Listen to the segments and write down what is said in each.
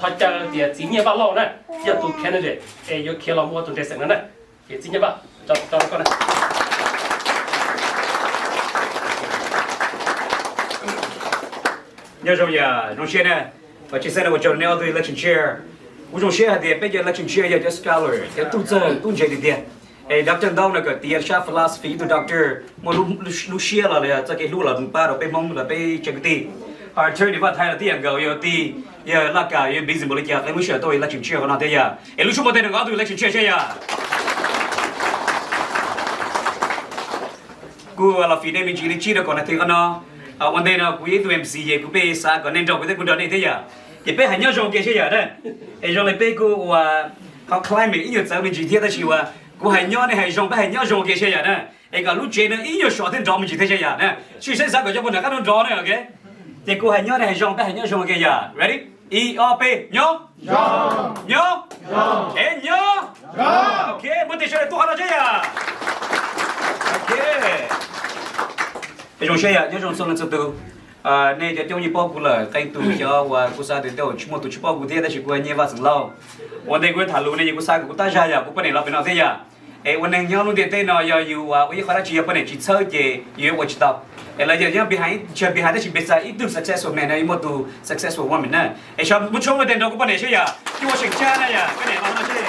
Thov caw tias txiv Nyiaj Vaj Lauj na, yog tus candidate es yuav khiav los ua tus Dej Xeem no na. Ces txiv Nyiaj Vaj, tso tso rau koj na. Nyob zoo yom, zoo siab na. Ua tshwj xeeb no ua rau nej ob tug election chair. Kuv zoo siab hais tias peb cov election chair yog cov scholar, cov tub txawg tub ntse tiag tiag. Es doctor Ntau no kawm tias sab philosophy, ib tug doctor muaj lub siab los txoj kev hlub los pab rau peb Hmoob los peb tsev kwv tij. Ho attorney Vaj Thaiv los tib yam nkaus, yog tij, yog laj kam, yog busy npaum li cas, qee lub sij hawm tuaj election chair qhov no thiab yom. Es lub suab npau taws rau nkawd ob tug election chair seb yom. Kuv los fim nej me ntsis li tsib rau kaum nas this qhov no. Ua ntej no kuv yog ib tug M C es kuv pheej xav kom nej nrog kuv thiab kuv nrog nej thiab yom. Ces peb hais nyob zoo kiag seb yom na. Es zoo li peb kuj ua qhov climate ib nyuag txawv me ntsis thiab tab sis uas kuv hais nyob nej hais zoo, peb hais nyob zoo kiag seb yom na. Es kom lub tsev no ib nyuag sov thiab nrov me ntsis thiab seb yom na. Tsis xeeb xav kom cov poj niam qab nrov nrov na, ok. Ces kuv hais nyob nej hais zoo, peb hais nyob zoo kiag yom. Ready? Ib, ob, peb, nyob. Nyob. Es nyob. Ok, muab tes sawv daws tuaj qhov no seb yom. Ok. Zoo seb yom, nyob zoo txhua leej txhua tus. Nej cov coob yeej paub kuv lawm, qee tus cov uas kuv xav tias tej zaum tsis muaj tus tsis paub kuv thiab, tab sis kuv yog Nyiaj Vaj Xeem Lauj. Ua ntej kuv yuav tham lus ne ces kuv xav kom kuv tab zag yom, kuv poj niam los pem no thiab yom. Es ua neeg nyob lub ntiaj teb no yog yus ua ib qho dab tsi yog poj niam tsis txhawb ces yus yuav ua tsis tau. Es lawv yog nyob behind, tsawg behind tab sis behind ib tug successful man no yeej muaj tus successful woman na. Es sawv muab tshoob tes nrog kuv poj niam seb yom, coj ua seem tsab na yom, poj niam los no seb.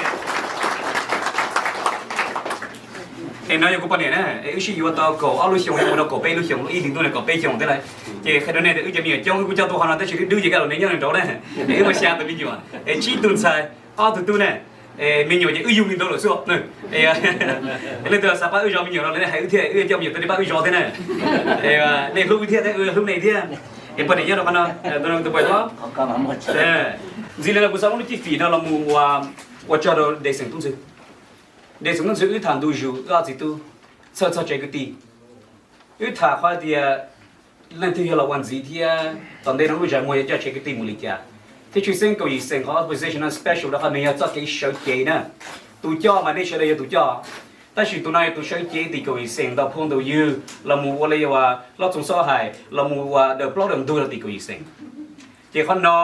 Es no yog kuv poj niam na, es wb sib yuav tau kaum ob lub xyoos, yuav mus rau kaum peb lub xyoos, ib hlis ntuj no kaum peb xyoos thiab lawm. Ces qhia rau nej tias wb cov me nyuam coob, wb kuj coj tuaj qhov no tab sis wb dwb ces kaj los nej nyob nraud na. Es wb muaj xya tus me nyuam, es tsib tug ntxhais, ob tug tub ne, me nyuam ces wb yug li ntau lawm xwb. Es leej twg xav pab wb zov me nyuam no los nej hais wb thiab, wb coj me nyuam tuaj nej pab wb zov thiab na. Nej hlub wb thiab, wb hlub nej thiab. Es poj niam nyob rau qhov no, tus poj niam hlob. Ntxiv li no kuv xav muab lub cib fim no los mus ua tsaug rau Dej Xeem Tub Ntxwg. Dej Xeem Tub Ntxwg wb tham ntu zus wb ob txiv tub, txhawj txog tsev kwv tij. Wb tham qhov tias leej twg yog los ua ntxiv thiab tom ntej no lub zaj muag yuav coj tsev kwv tij mus li cas. Thiab tshwj xeeb kaum yim xeem qhov position no special rau qhov nws yog txoj kev sawv cev na. Tus coj mas nej sawv daws yog tus coj, tab sis tus no yog tus sawv cev tim kaum yim xeem ntau phooj ntau ywg los mus ua li uas Hlob Txoov Xob hais los mus ua daws plaub daws ntug rau tim kaum yim xeem. Ces qhov no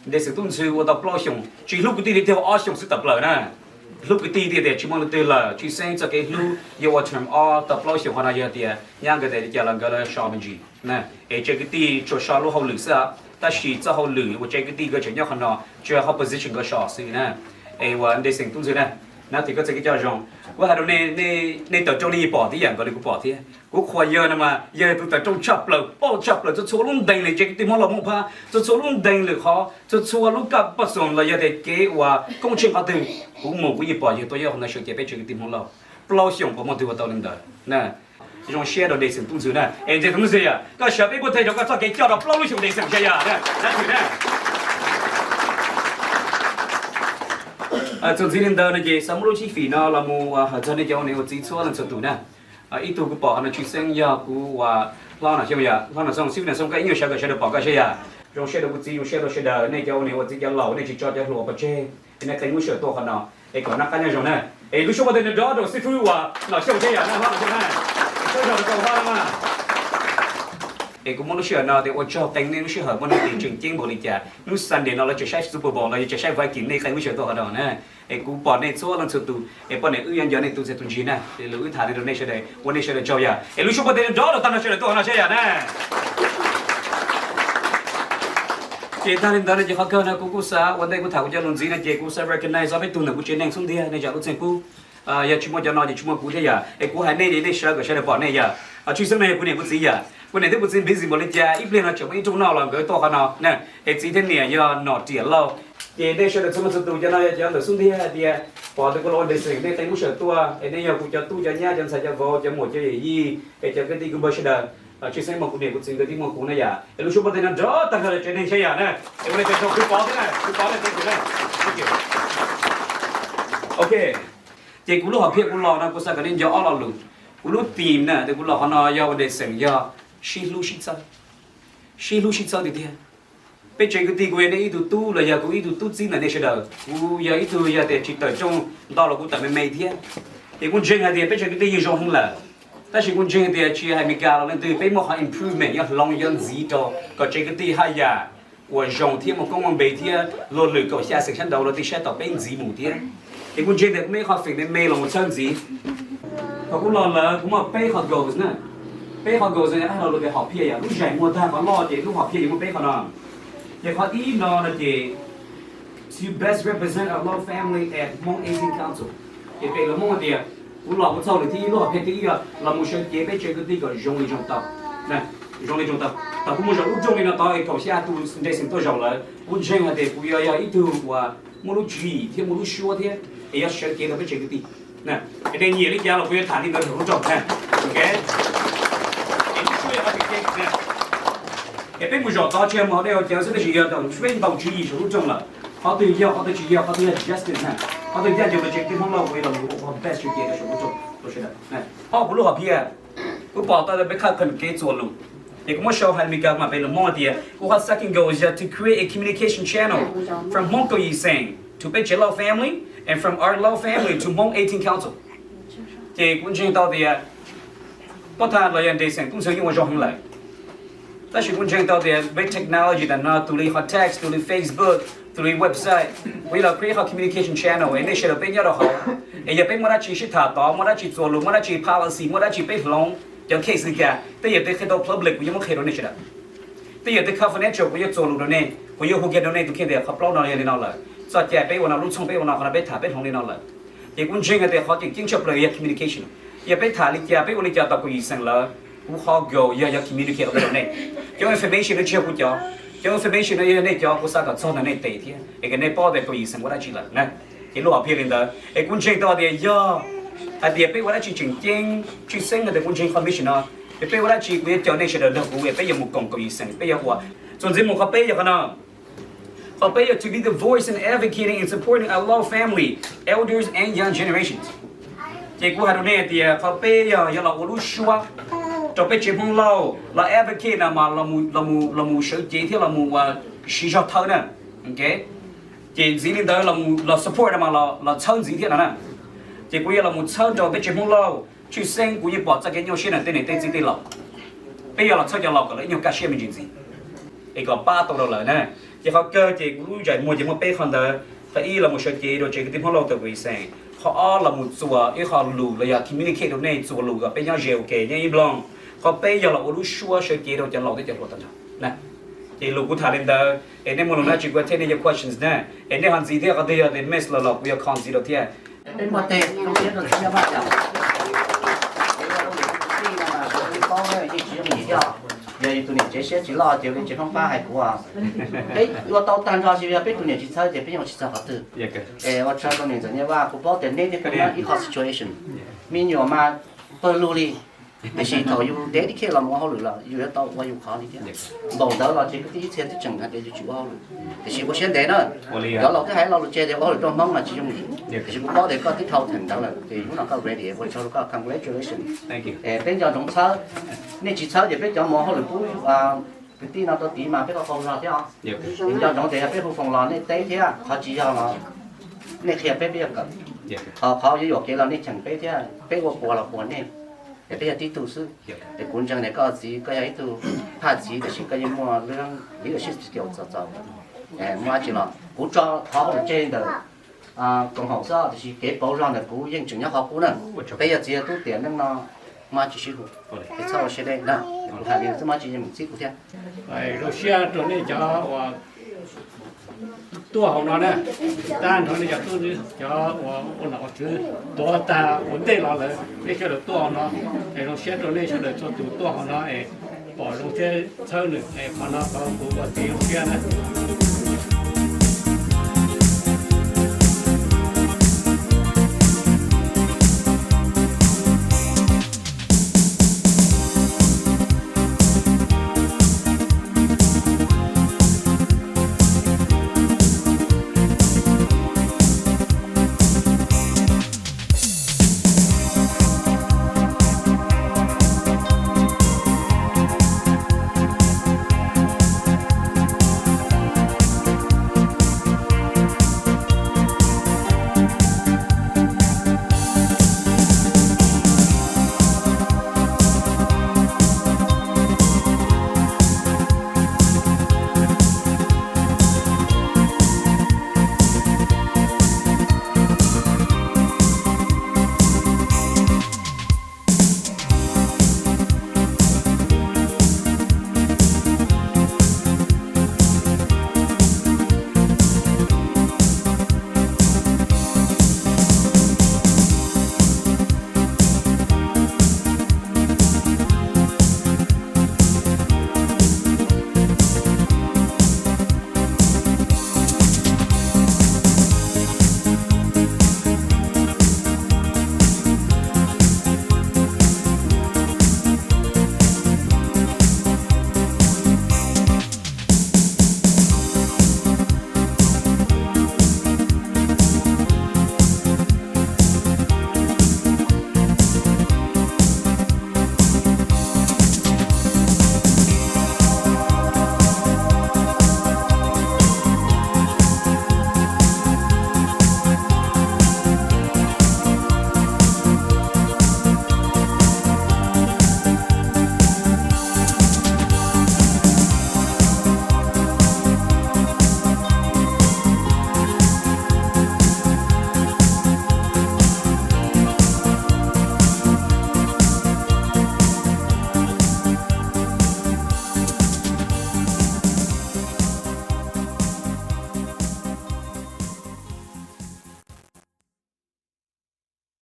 Dej Xeem Tub Ntxwg ua tau plaub xyoos, tsis hlub kwv tij li tiag ob xyoos xwb tawm plaws na. Hlub kwv tij tiag tias tsis muaj leej twg lawm, tshwj xeeb txoj kev hlub yog ua term ob tau plaub xyoos qhov no yog tias nyab nkawd tes li cas los nkawd lawv so me ntsis. Es tsev kwv tij tsuas so lub hauj lwm xwb, tab sis txoj hauj lwm uas tsev kwv tij nkawd tseem nyob qhov no tsuas yog qhov position nkawd so xwb na. Es uas Dej Xeem Tub Ntxwg na, nab tim koj txoj kev coj zoo. Kuv hais rau nej, nej tawm rooj nej yeej pom tib yam nkaus li kuv pom thiab. Kuv qhuas yawg no mas yawg tus tawm rooj tshaj plaws, paub tshaj plaws txhua txhua lub ntees lwm tsev kwv tij Hmoob Lauj Hmoob Phab, txhua txhua lub ntees lwm qhov, txhua txhua lub kaj paj xoom los yog tias kev uas koob tsheej qhov twg, kuv mus kuv yeej pom yawg tuaj nyob qhov ntawd sawv cev peb tsev kwv tij Hmoob Lauj. Plaub xyoos puas muaj twg ua tau li ntawd na. Zoo siab rau Dej Xeem Tub Ntxwg na. Es Dej Xeem Tub Ntxwg yom, koj sawv peb npuaj teg rau koj txoj kev coj rau plaub lub xyoos Dej Xeem sawv yom. Txuas ntxiv li ntawd no ces xav muab lub cib fim no los mus hawm txog nej cov ua niam ua txiv txhua leej txhua tus na. Ib tug kuv pom qhov no tshwj xeeb yog kuv uas Hlob Nom Xyooj yom, Hlob Nom Xyooj, xib fwb Nom Xyooj koj ib nyuag sawv kom sawv daws pom koj seb yom. Zoo siab rau kuv txiv, zoo siab rau sawv daws, nej cov ua niam ua txiv cov laus nej tsis tso cov hluas pov tseg, nej qee lub sij hawm tuaj qhov no, es kom noj qab nyob zoo na. Es lub suab npau taws nrov rau xib fwb uas Nom Xyooj seb yom, na Hlob Nom Xyooj na. Sawv daws rau koj Hlob na. Es kuv muab lub sij hawm no tias ua tsaug qee nej lub sij hawm muaj nuj nqis tseem ceeb npaum li cas. Hnub Sunday no lawv tseem saib Super Bowl los yog tseem saib Viking, nej qee lub sij hawm tuaj qhov no na. Es kuv pom nej txhua leej txhua tus, es poj niam wb yuav nco nej tus txiaj tus ntsig na. Es lus wb tham li rau nej sawv daws ua nej sawv daws tsaug yom. Es lub suab npau taws nrov rau tag nrho sawv daws tuaj qhov no seb yom na. Ces tag li ntawd no ces qhov kawg no kuv kuj xav ua ntej kuv tham kuv cov lus ntxiv no ces kuv xav recognize ob peb tug ntawm kuv tsev neeg xub ntiag nej zam lub txim pub. Yog tsis muaj cov no ces tsis muaj kuv thiab yom. Es kuv hais nej ces nej sawv kom sawv daws pom nej yom. Tshwj xeeb no yog kuv niam kuv txiv yom. Kuv niam thiab kuv txiv busy npaum li cas ib pliag no tseem muaj ib rooj noj los nkawd tuaj qhov no na. Es txiv thiab niam yog Nom Riam Lauj. Ces nej sawv daws txhua leej txhua tus cov no yog cov ntawm xub ntiag hais tias pom tias kuv los ua Dej Xeem nej qee lub sij hawm tuaj es nej yog kuv cov tub cov nyab cov ntxhais cov vauv cov muam cov yawm yij es cov kwv tij kwv npawg sawv daws. Tshwj xeeb muaj kuv niam kuv txiv nkawd thiaj muaj kuv na yom. Es lub suab npau taws no nrov tag nrho rau tsev neeg seb yom na. Es ua li cas rau kuv pom thiab na, kuv pom na, thank you na. Ok. Ces kuv lub hom phiaj kuv los no kuv xav kom nej nco ob lo lus. Kuv lub theme na, kuv los qhov no yog ua Dej Xeem yog sib hlub sib txhawb. Sib hlub sib txhawb tiag tiag. Peb tsev kwv tij kuv yog nej ib tug tub los yog kuv ib tug tub txib ntawm nej sawv daws, kuv yog ib tug yog tias tsis tawm rooj ntau los kuv tawm me me thiab. Ces kuv ntseeg hais tias peb tsev kwv tij yeej zoo heev lawm, tab sis kuv ntseeg hais tias tsis hais Meskas los leej twg peb muaj qhov improvement yuav hloov yuav ntxiv rau kom tsev kwv tij haj yam uas zoo thiab muaj koob muaj npe thiab luag lwm kaum xya xeem sab nraud los tej sab tom peb ntxiv mus thiab. Ces kuv ntseeg tias kuv muaj ib qho feem me me los mus txhawb ntxiv. Thaum kuv los lawm kuv muaj peb qhov goals na. Peb qhov goals no yog luag tias hom phiaj yom, lub zais muaj tag qhov loj ces lub hom phiaj yuav muaj peb qhov no. Ces qhov ib no no ces to best represent our Lao family at Hmong Eighteen Council. Ces peb los Hmoob hais tias kuv los kuv txog lwm thib ib, lub hom phiaj thib ib yog los mus sawv cev peb tsev kwv tij kom zoo li zoo tau. Zoo li zoo tau. Thaum kuv mus zaum lub rooj li no tod es kaum xya tus ntse xeem tuaj zaum lawm, kuv ntseeg hais tias kuv yuav yog ib tug uas muaj lub tswv yim thiab muaj lub suab thiab es yuav sawv cev rau peb tsev kwv tij. Es nej nyiam li cas los kuv yuav tham li ntawd saum lub rooj. Es lub suab yog qhov tseem ceeb. Es peb mus zaum tod tsis yog mus hauv dej hauv cawv xwb, tab sis yog thaum peb ntaus tswv yim saum lub rooj lawm, qhov twg yog qhov twg tsis yog, qhov twg yog suggestion na, qhov twg ncaj ncees rau tsev kwv tij Hmoob Lauj, kuv yuav los mus ua best sawv cev rau saum lub rooj rau sawv daws. Ho kuv lub hom phiaj, kuv pom tau peb khawb kawm kev txuas lus. Ces kuv muab sau hais Meskas mas peb lus Hmoob hais tias kuv qhov second goal is to create a communication channel from Hmong Kov Yis Xeem to peb tsev Lao family and from our Lao family to Hmong Eighteen Council. Ces kuv ntseeg tau tias pab thaj los yog nres xeem tub ntxhw yeej ua zoo heev lawm. Tab sis kuv ntseeg tau tias peb technology tam no tus li qhov text, tus li Facebook, tus li website, kuv yuav los create qhov communication channel es nej sawv daws peb nyob rau hauv. Es yog peb muaj dab tsi sib tham tod, muaj dab tsi txuas lus, muaj dab tsi policy, muaj dab tsi peb hloov, cov case li cas, tej yam twg qhia tau public kuv yuav muab qhia rau nej sawv daws. Tej yam twg confidential kuv yuav txuas lus rau nej, kuv yuav hu kiag rau nej tus kheej tias qhov plaub no yog li no lawm, txoj cai peb ua no, lub txhooj peb ua no, qhov no peb tham peb hloov li no lawm. Ces kuv ntseeg hais tias qhov tseem ceeb tshaj plaws yog communication. Yog peb tham li cas, peb ua li cas tau Kov Yis Xeem lawm, kuv qhov goal yog yuav communicate rau nej. Cov information no tsis yog kuv cov, cov information no yog nej cov, kuv xav kom txog ntawm nej tes thiab es kom nej paub tias Kov Yis Xeem ua dab tsi lawm na. Ces lub hom phiaj li ntawd es kuv ntseeg tau tias yog hais tias peb ua dab tsi tseem ceeb, tshwj xeeb hais tias kuv ntseeg qhov mission no, es peb ua dab tsi kuv yuav caw nej sawv daws nrog kuv es peb yuav mus koom Kov Yis Xeem, peb yuav ua. Txuas ntxiv mus qhov peb yog qhov no. Qhov peb yog to be the voice in advocating and supporting our Lao family, elders and young generations. Ces kuv hais rau nej tias qhov peb yog yuav los ua lub suab rau peb tsev Hmoob Lauj, los advocate no mas los mus sawv cev thiab los mus ua siv zog thawb na. Ces ntxiv li ntawd los support no mas los txhawb ntxiv thiab no na. Ces kuv yuav los mus txhawb rau peb tsev Hmoob Lauj, tshwj xeeb kuv yeej pom txoj kev nyuaj siab ntawm tej niam tej txiv tej laus. Peb yuav los txhawb cov laus kom lawv ib nyuag kaj siab me ntsis ntxiv, es kom pab tau rau lawv na. Ces qhov kawg ces kuv lub zais muag ces muaj peb qhov ntawd. Qhov ib los mus sawv cev rau tsev kwv tij Hmoob Lauj tau Kov Yis Xeem. Qhov ob los mus txuas ib qho lus los yog communicate rau nej, txuas lus kom peb nyob ze ua ke nyob ib nplooj. Qhov peb yog los ua lub suab sawv cev rau cov laus thiab cov hluas tag nrho. Ces lus kuv tham li ntawd, es nej muaj lus dab tsi kuv thiaj nej cov questions na. Es nej ho ntxiv thiab, qhov twg yog the miss los los kuv yuav call ntxiv rau thiab. Peb muaj tej zoo siab rau txiv Nyab Vaj cas, peb paub yeej tsis yooj yim thiab. Yog yus tus niam tsev siab tsis loj ces li tsis hoob pab hais kuv. Peb ua tau tag nrho, tsis yog peb tus niam tsis txhawb ces peb yeej ua tsis txog qhov twg. Es ua tsaug rau niam ntxawm Nyab Vaj, kuv paub tias neb thiab kuv nyob ib qho situation, me nyuam mas pawg lug li. Tiam sis thaum yus dedicate los mus ua hauj lwm los yus yuav tau ua yus qhov li thiab. Npaum ntawd los ces kwv tij ib txhia twb tseem hais tias yus tsis ua hauj lwm, tiam sis ua siab ntev na. Cov laus twb hais lo lus tseg tias ua hauj lwm rau Hmoob mas tsis yooj yim, tiam sis kuv paub tias koj twb dhau theem ntawd lawm ces hnub no koj ready, ua tsaug rau koj, congratulations. Peb nco ntsoov txhawb, nej tsis txhawb ces peb cov mus ua hauj lwm pub kwv tij no rau tid mas peb qaug zog thiab os. Nco ntsoov tias yog peb hu foom los nej teb thiab, qhov tsis yog los nej qhia peb, peb yuav kawm. Qhov, qhov yuav yuam kev los nej cheem peb thiab, peb ua puas los puas nej, es peb yog tib tug xwb. Es kuv ntseeg tias koj txiv, koj yog ib tug thaj txiv tiam sis koj yeej muaj leadership skill txaus txaus. Muaj dab tsi los kuv tso qhov hauj lwm tseg ntawm koom haum xwb tiam sis kev pauv zog ntawm kuv yeej tseem nyob qhov qub na. Peb yog txiv yog tub tiam neej no, muaj dab tsis sib hu, es txhob ua siab deb na. Kuv hais li xwb, muaj dab tsi yeej mus txib kuv thiab. Zoo siab rau nej cov uas tuaj hauv no na, tag nrho nej cov tub, cov uas ua nom ua tswv tuav tag ua ntej los lawm, nej sawv daws tuaj hauv no, es zoo siab rau nej sawv daws txhua tus tuaj hauv no es pom zoo thiab txhawb nws, es qhov no thov kuv ua txiv zoo siab na.